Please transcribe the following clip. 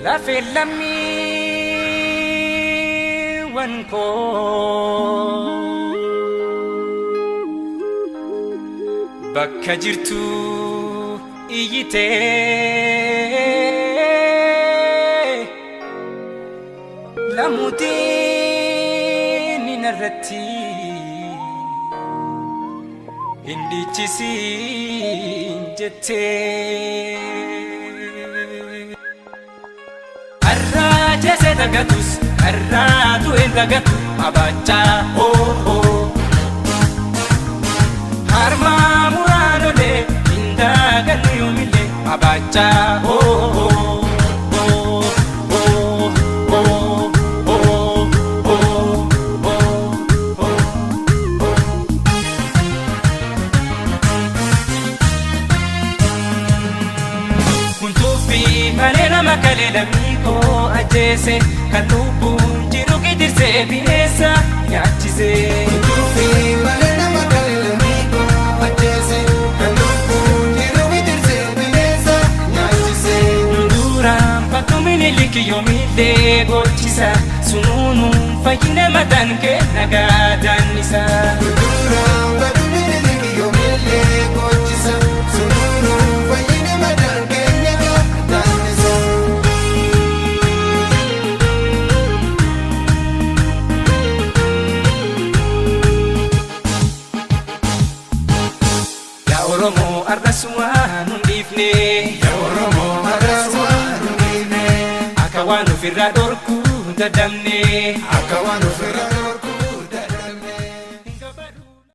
Lafeen lammiiwwan koo bakka jirtu iyyitee lamuutiin narratti hin dhiichisiin jettee. Karraa jeese dagatus karraa du'een dagatu abaachaa hoo hoo. Harmaa muraanolee hin dagannu yoomillee abaachaa hoo hoo. Hoo hoo hoo hoo hoo hoo hoo. Kun tuffii malee nama kalee lammii koo ajjeese kan lubbuun jiru gidirsee bineensa nyaachise. Tuffii malee nama kalee lammii koo ajjeese kan lubbuun jiru gidirsee bineensa nyaachise. Duraan bakka Miniliki yoomillee gochisa sunuunuun fayyina mataan kee nagaa daannisa. Duraan badu Miniliki yoomillee gochisa sunuunuun fayyina mataan keenya daannisa. Yaa Oromoo, arras waan hin dhiifne. Yaa Oromoo, har'as waan hin dhiifne. Akka waan ofirraa dhorkuu dadhabne. Akka waan ofirraa